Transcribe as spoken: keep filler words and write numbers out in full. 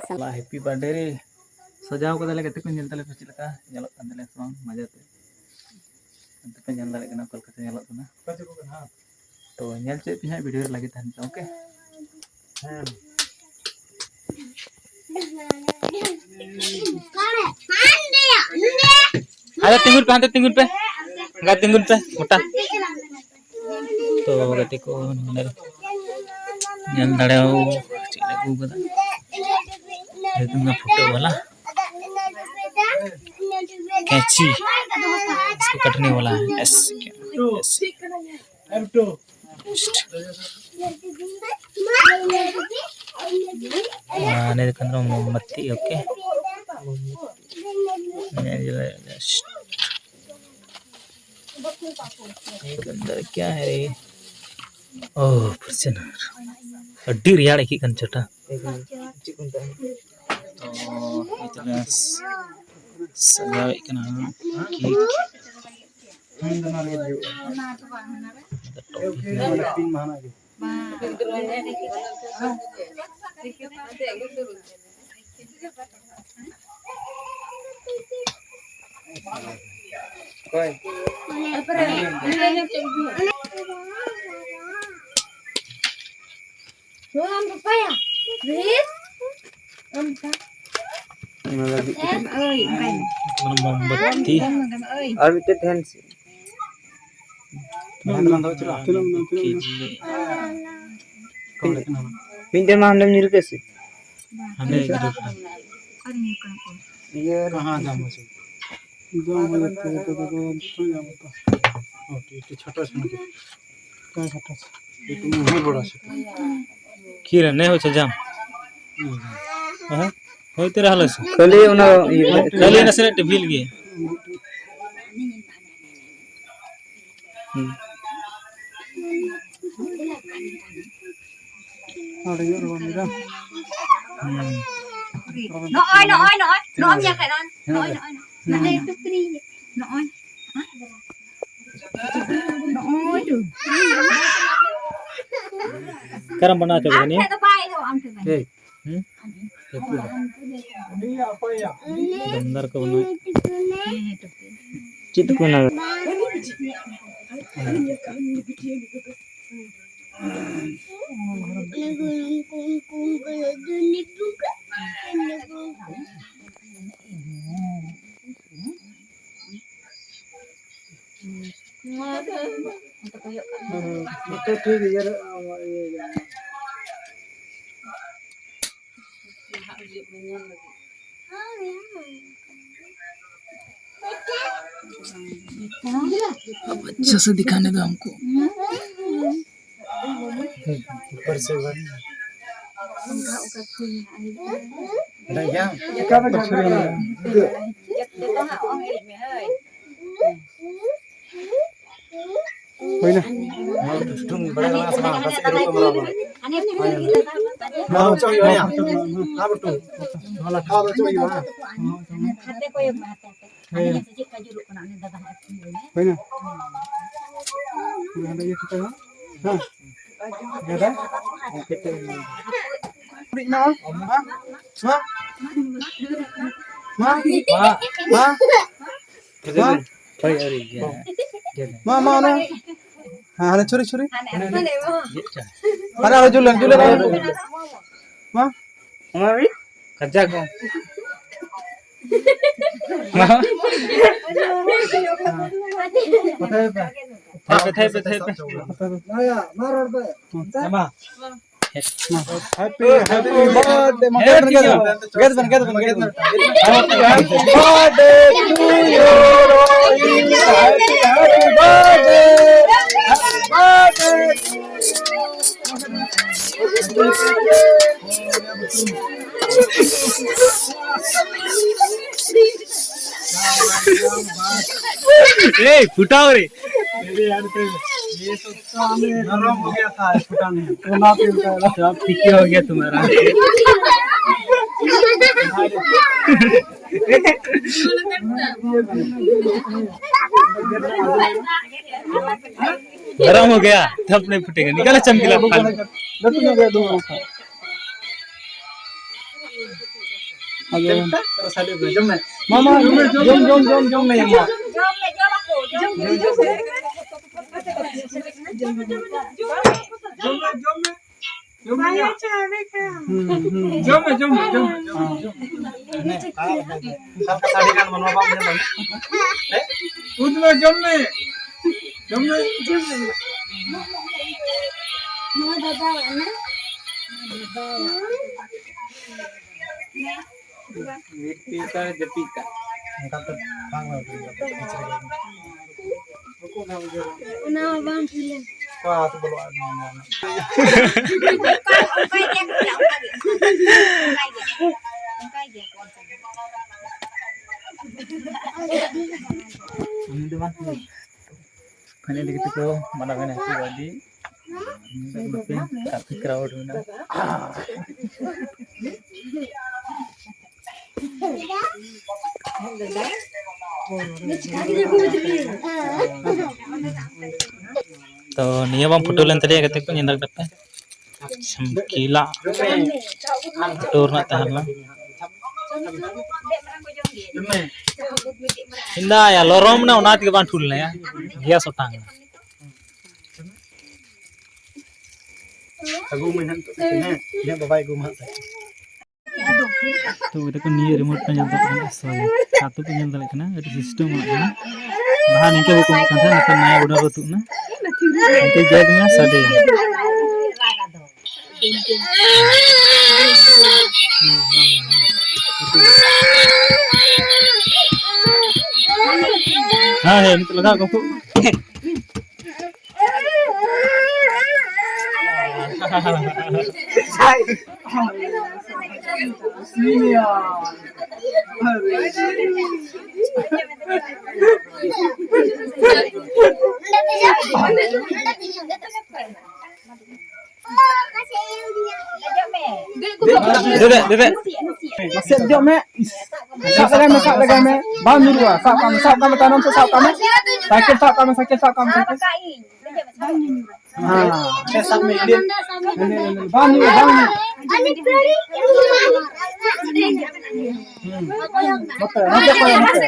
ᱥᱟᱞᱟ happy birthday ᱨᱮ ᱥᱟᱡᱟᱣ ᱠᱟᱫᱟᱞᱮ, ᱜᱟᱛᱮ ᱠᱚ ᱧᱮᱞ ᱛᱟᱞᱮ ᱯᱮ ᱪᱮᱫ ᱞᱮᱠᱟ ᱧᱮᱞᱚᱜ ᱠᱟᱱ ᱛᱟᱞᱮᱭᱟ ᱥᱮ ᱵᱟᱝ ᱢᱟᱡᱟᱛᱮ᱾ ᱚᱱᱛᱮ ᱯᱮ ᱧᱮᱞ ᱫᱟᱲᱮᱭᱟᱜ ᱠᱟᱱᱟ ᱚᱠᱟ ᱞᱮᱠᱟᱛᱮ ᱧᱮᱞᱚᱜ ᱠᱟᱱᱟ᱾ ᱛᱚ ᱧᱮᱞ ᱪᱮᱫ ᱯᱮ ᱦᱟᱸᱜ ᱵᱷᱤᱰᱤᱭᱳ ᱨᱮ ᱞᱟᱜᱮ ᱛᱟᱦᱮᱱ ᱯᱮ, ᱳᱠᱮ? ᱦᱮᱸ᱾ ᱟᱫᱚ ᱛᱤᱸᱜᱩᱱ ᱯᱮ, ᱦᱟᱱᱛᱮ ᱛᱤᱸᱜᱩᱱ ᱯᱮ, ᱚᱱᱠᱟ ᱛᱤᱸᱜᱩᱱ ᱯᱮ ᱢᱚᱴᱟ᱾ ᱛᱚ ᱜᱟᱛᱮ ᱠᱚ ᱱᱚᱰᱮ ᱧᱮᱞ ᱫᱟᱲᱮᱭᱟᱜ ᱪᱮᱫ ᱞᱮ ᱟᱹᱜᱩ ᱠᱟᱫᱟ, ᱡᱮᱦᱮᱛᱩ ᱚᱱᱟ ᱯᱷᱩᱴᱟᱹᱣ ᱵᱟᱞᱟ ᱠᱮᱸᱪᱤ, इसको काटने वाला है, ऐसे, ऐसे। ᱟᱨ ᱱᱤᱭᱟᱹ ᱫᱚ ᱠᱟᱱᱟ ᱢᱳᱢᱵᱟᱛᱤ, ᱳᱠᱮ᱾ ᱱᱤᱭᱟᱹ ᱡᱮ ᱡᱟᱥᱴ ᱱᱤᱭᱟᱹ ᱠᱚ ᱟᱱᱫᱟᱨ ᱠᱭᱟ ᱦᱮ ᱨᱮ? ᱳᱦ, ᱯᱷᱚᱨᱪᱩᱱᱟᱨ᱾ ᱟᱹᱰᱤ ᱨᱮᱭᱟᱲ ᱟᱹᱭᱠᱟᱹᱜ ᱠᱟᱱ ᱪᱚᱴᱟ᱾ ᱛᱚ ᱱᱤᱛᱚᱜ ᱞᱮ ᱥᱟᱡᱟᱣᱮᱫ ᱠᱟᱱᱟ ᱠᱮᱠ᱾ ᱚᱱᱟ ᱞᱟᱹᱜᱤᱫ ᱛᱮ ᱮᱢ ᱟᱹᱭ, ᱚᱱᱠᱟᱭ ᱢᱮ᱾ ᱢᱟᱱᱮ ᱢᱳᱢᱵᱟᱛᱤ᱾ ᱮᱢ ᱟᱹᱭ᱾ ᱟᱨ ᱢᱤᱫᱴᱮᱡ ᱛᱟᱦᱮᱱ ᱥᱮ᱾ ᱛᱤᱱᱟᱹᱜ ᱢᱮᱱᱟᱜᱼᱟ? ᱛᱤᱱᱟᱹᱜ ᱢᱮᱱᱟᱜᱼᱟ? ᱢᱤᱫᱴᱮᱱ ᱢᱟ ᱦᱟᱸᱰᱮᱢ ᱧᱩᱨ ᱠᱮᱫ ᱥᱮ? ᱦᱟᱸᱰᱮ ᱜᱤᱰᱤ ᱠᱟᱜᱼᱟ᱾ ᱤᱭᱟᱹ ᱨᱮ ᱠᱟᱦᱟᱸ ᱡᱟᱢ ᱦᱚᱸ ᱥᱮ? ᱡᱟᱢ ᱦᱚᱸ ᱡᱚᱛᱚ, ᱡᱚᱛᱚ, ᱡᱚᱛᱚ, ᱡᱚᱛᱚ ᱧᱟᱢ ᱦᱚᱸ ᱛᱚ᱾ ᱦᱚᱸ, ᱴᱷᱤᱠ, ᱴᱷᱤᱠ, ᱪᱷᱳᱴᱟ ᱥᱮ ᱱᱟᱠᱤ? ᱠᱟᱦᱟᱸ ᱪᱷᱳᱴᱟ ᱥᱮ? ᱮᱠᱴᱩ ᱢᱩᱸᱦ ᱵᱟᱲᱟ ᱥᱮ? ᱠᱤ ᱨᱮ ᱱᱮ ᱦᱚᱪᱷᱮ ᱡᱟᱢ? ᱦᱩᱸ᱾ ᱦᱮᱸ? ᱦᱳᱭ ᱛᱮᱨᱟ ᱦᱟᱞᱮ ᱥᱮ? ᱠᱷᱟᱹᱞᱤ ᱚᱱᱟ ᱤᱭᱟᱹ ᱠᱷᱟᱹᱞᱤ ᱱᱟᱥᱮᱱᱟᱜ ᱴᱤᱵᱷᱤᱞ ᱜᱮ᱾ ᱦᱩᱸ᱾ ᱟᱹᱰᱤ ᱡᱳᱨ ᱵᱚᱱ ᱧᱮᱞᱟ᱾ ᱱᱚᱜᱼᱚᱭ, ᱱᱚᱜᱼᱚᱭ, ᱱᱚᱜᱼᱚᱭ, ᱱᱚᱜᱼᱚᱭ ᱧᱮᱞ ᱠᱟᱜ ᱱᱚᱜᱼᱚᱭ, ᱱᱚᱜᱼᱚᱭ, ᱱᱚᱜᱼᱚᱭ, ᱱᱚᱜᱼᱚᱭ᱾ ᱱᱚᱜᱼᱚᱭ᱾ ᱱᱚᱜᱼᱚᱭ ᱛᱚ᱾ ᱚᱠᱟᱨᱮᱢ ᱵᱮᱱᱟᱣ ᱦᱚᱪᱚ ᱠᱮᱫᱟ ᱟᱢ ᱱᱤᱭᱟᱹ? ᱴᱷᱮᱱ ᱫᱚ ᱵᱟᱭ ᱮᱦᱚᱵ, ᱟᱢ ᱴᱷᱮᱱ ᱫᱚ᱾ ᱴᱷᱤᱠ᱾ ᱦᱩᱸ? ᱫᱚᱢᱫᱟᱨ ᱠᱚ ᱵᱟᱹᱱᱩᱜ᱾ ᱪᱮᱫ ᱠᱚ ᱵᱮᱱᱟᱣ? अच्छा से दिखाने दो हमको। ऊपर से बन। नहीं क्या? ᱦᱩᱭᱱᱟ᱾ ᱱᱚᱣᱟ ᱫᱚ ᱪᱮᱫ ᱦᱩᱭᱩᱜᱼᱟ? ᱱᱚᱣᱟ ᱞᱟᱴᱷᱟ ᱫᱚ ᱪᱮᱫ ᱦᱩᱭᱩᱜᱼᱟ? ᱦᱩᱭᱱᱟ᱾ ᱦᱟᱸᱰᱮ ᱤᱭᱟᱹ ᱠᱟᱛᱮ ᱦᱚᱸ᱾ ᱦᱮᱸ᱾ ᱜᱮᱫᱟ᱾ ᱠᱩᱲᱤ ᱢᱮᱱᱟᱜᱼᱟ᱾ ᱢᱟ᱾ ᱢᱟ᱾ ᱢᱟ᱾ ᱢᱟ᱾ ᱦᱳᱭ, ᱟᱹᱣᱨᱤ ᱜᱮ᱾ ᱢᱟ, ᱢᱟ, ᱚᱱᱟ᱾ ᱦᱮᱸ, ᱦᱟᱱᱮ ᱪᱷᱩᱨᱤ, ᱪᱷᱩᱨᱤ᱾ ᱦᱟᱱᱮ ᱟᱨᱚ ᱡᱩᱞ ᱞᱮᱢ, ᱡᱩᱞ ᱞᱮᱢ᱾ ᱢᱟ᱾ ᱚᱱᱟ ᱨᱮ? ᱠᱟᱡᱟᱠ᱾ ᱢᱟ᱾ ᱠᱟᱛᱷᱟᱭ ᱯᱮ᱾ ᱠᱟᱛᱷᱟᱭ ᱯᱮ, ᱠᱟᱛᱷᱟᱭ ᱯᱮ᱾ ᱢᱟ᱾ Happy, happy birthday. ᱢᱟ, ᱜᱮᱫ ᱵᱮᱱ, ᱜᱮᱫ ᱵᱮᱱ, ᱜᱮᱫ ᱵᱮᱱ, ᱜᱮᱫ ᱵᱮᱱ, ᱜᱮᱫ ᱵᱮᱱ᱾ Happy birthday to you, Robin. Happy, happy birthday. Happy birthday. ए, फुटाओ रे। ये तो नरम हो गया था, फुटा नहीं। सब ठीक ही हो गया तुम्हारा। गरम हो गया, तब नहीं फूटेगा। निकालो चमकीला। ᱞᱟᱹᱴᱩ ᱧᱚᱜ ᱜᱮ ᱫᱩ ᱦᱚᱲ ᱠᱷᱟᱡ᱾ ᱟᱫᱚ ᱢᱟᱢᱟ, ᱡᱚᱢ, ᱡᱚᱢ, ᱡᱚᱢ, ᱡᱚᱢ ᱢᱮ, ᱢᱟ᱾ ᱡᱚᱢ ᱢᱮ, ᱡᱚᱢ ᱟᱠᱚ, ᱡᱚᱢ ᱢᱮ, ᱡᱚᱢ ᱢᱮ᱾ ᱡᱚᱢ ᱢᱮ, ᱡᱚᱢ ᱢᱮ᱾ ᱦᱩᱸ, ᱦᱩᱸ᱾ ᱡᱚᱢ ᱢᱮ, ᱡᱚᱢ ᱢᱮ, ᱡᱚᱢ ᱢᱮ, ᱡᱚᱢ ᱢᱮ᱾ ᱦᱮᱸ᱾ ᱚᱠᱟ ᱞᱮᱠᱟ ᱥᱟᱰᱮ ᱠᱟᱱ ᱢᱟᱱᱣᱟ ᱵᱟᱢ ᱧᱮᱞ ᱫᱟᱲᱮᱭᱟᱜ? ᱦᱮᱸ? ᱩᱫ ᱢᱮ, ᱡᱚᱢ ᱢᱮ᱾ ᱡᱚᱢ ᱢᱮ᱾ ᱡᱚᱢ ᱢᱮ᱾ ᱱᱚᱣᱟ ᱫᱟᱫᱟ ᱚᱱᱟ᱾ ᱢᱤᱫ ᱯᱤᱥ ᱟᱨ ᱡᱟᱹᱯᱤᱫ ᱠᱟᱜ᱾ ᱚᱱᱠᱟ ᱛᱮ ᱵᱟᱝ ᱦᱩᱭᱩᱜ ᱠᱟᱱᱟ᱾ ᱚᱱᱟ ᱦᱚᱸ ᱵᱟᱝ ᱴᱷᱤᱠᱟ᱾ ᱚᱠᱟ ᱟᱹᱛᱩ ᱵᱚᱞᱚᱜᱼᱟ ᱱᱚᱣᱟ, ᱱᱚᱣᱟ, ᱱᱚᱣᱟ? ᱚᱱᱠᱟ ᱜᱮ, ᱚᱱᱠᱟ ᱜᱮ, ᱚᱱᱠᱟ ᱜᱮ, ᱚᱱᱠᱟ ᱜᱮ᱾ ᱩᱱᱤ ᱫᱚ ᱵᱟᱝ ᱴᱷᱤᱠ᱾ ᱯᱷᱟᱭᱱᱟᱞᱤ ᱜᱟᱛᱮ ᱠᱚ ᱢᱟᱱᱟᱣ ᱦᱩᱭᱱᱟ ᱦᱟᱹᱠᱩ ᱵᱟᱹᱰᱤ᱾ ᱠᱟᱯᱷᱤ ᱠᱨᱟᱣᱰ ᱢᱮᱱᱟᱜᱼᱟ᱾ ᱛᱚ ᱱᱤᱭᱟᱹ ᱵᱟᱝ ᱯᱷᱩᱴᱟᱹᱣ ᱞᱮᱱ ᱛᱟᱞᱮᱭᱟ ᱜᱟᱛᱮ ᱠᱚ, ᱧᱮᱞ ᱫᱟᱲᱮᱭᱟᱜ ᱯᱮ᱾ ᱪᱷᱟᱢᱠᱤᱞᱟ ᱯᱷᱩᱴᱟᱹᱣ ᱨᱮᱱᱟᱜ ᱛᱟᱦᱮᱸ ᱞᱮᱱᱟ᱾ ᱤᱧ ᱫᱚ ᱭᱟ ᱞᱚᱨᱚᱢ ᱢᱮᱱᱟᱜᱼᱟ, ᱚᱱᱟ ᱛᱮᱜᱮ ᱵᱟᱝ ᱴᱷᱩᱞ ᱞᱮᱱᱟ, ᱜᱮᱥ ᱚᱴᱟᱝ ᱮᱱᱟ᱾ ᱟᱹᱜᱩ ᱢᱮ ᱦᱟᱸᱜ ᱱᱤᱛᱚᱜ ᱠᱟᱛᱮ, ᱦᱮᱸ? ᱤᱧᱟᱹᱜ ᱵᱟᱵᱟᱭ ᱟᱹᱜᱩ ᱢᱟ ᱦᱟᱸᱜ ᱥᱮ᱾ ᱛᱚ ᱜᱟᱛᱮ ᱠᱚ, ᱱᱤᱭᱟᱹ ᱨᱤᱢᱳᱴ ᱯᱮ ᱧᱮᱞ ᱫᱟᱲᱮᱭᱟᱜ ᱠᱟᱱᱟ, ᱥᱚᱨᱤ, ᱟᱹᱛᱩ ᱯᱮ ᱧᱮᱞ ᱫᱟᱲᱮᱭᱟᱜ ᱠᱟᱱᱟ, ᱟᱹᱰᱤ ᱥᱤᱥᱴᱮᱢ ᱚᱲᱟᱜ ᱠᱟᱱᱟ᱾ ᱞᱟᱦᱟ ᱱᱤᱝᱠᱟᱹ ᱵᱟᱠᱚ ᱦᱩᱭᱩᱜ ᱠᱟᱱ ᱛᱟᱦᱮᱸᱱᱟ, ᱱᱮᱛᱟᱨ ᱱᱟᱭᱟ ᱢᱚᱰᱮᱞ ᱠᱚ ᱛᱩᱫ ᱮᱱᱟ᱾ ᱱᱤᱝᱠᱟᱹ ᱜᱮᱫ ᱢᱮ, ᱥᱟᱰᱮᱭᱟ᱾ ᱦᱮᱸ, ᱦᱮᱸ, ᱱᱤᱛᱚᱜ ᱞᱟᱜᱟᱣ ᱠᱚ᱾ ᱫᱮᱫᱮ, ᱫᱮᱫᱮ᱾ ᱱᱟᱥᱮ ᱫᱮᱡᱚᱜ ᱢᱮ᱾ ᱥᱟᱵ ᱞᱮᱜᱟᱭ ᱢᱮ, ᱥᱟᱵ ᱞᱮᱜᱟᱭ ᱢᱮ᱾ ᱵᱟᱢ ᱧᱩᱨᱩᱜᱼᱟ᱾ ᱥᱟᱵ ᱠᱟᱜ ᱢᱮ, ᱥᱟᱵ ᱠᱟᱜ ᱢᱮ, ᱛᱟᱭᱱᱚᱢ ᱥᱮᱫ ᱥᱟᱵ ᱠᱟᱜ ᱢᱮ᱾ ᱥᱟᱭᱠᱮᱞ ᱥᱟᱵ ᱠᱟᱜ ᱢᱮ, ᱥᱟᱭᱠᱮᱞ ᱥᱟᱵ ᱠᱟᱜ ᱢᱮ, ᱥᱟᱭᱠᱮᱞ᱾ ᱦᱮᱸ᱾ ᱥᱟᱵ ᱢᱮ, ᱤᱭᱟᱹ᱾ ᱵᱟᱢ ᱧᱩᱨᱩᱜᱼᱟ, ᱵᱟᱢ ᱧᱩᱨᱩᱜᱼᱟ᱾ ᱦᱩᱸ᱾ ᱱᱚᱛᱮ, ᱱᱚᱛᱮ ᱠᱚᱭᱚᱜ, ᱱᱚᱛᱮ᱾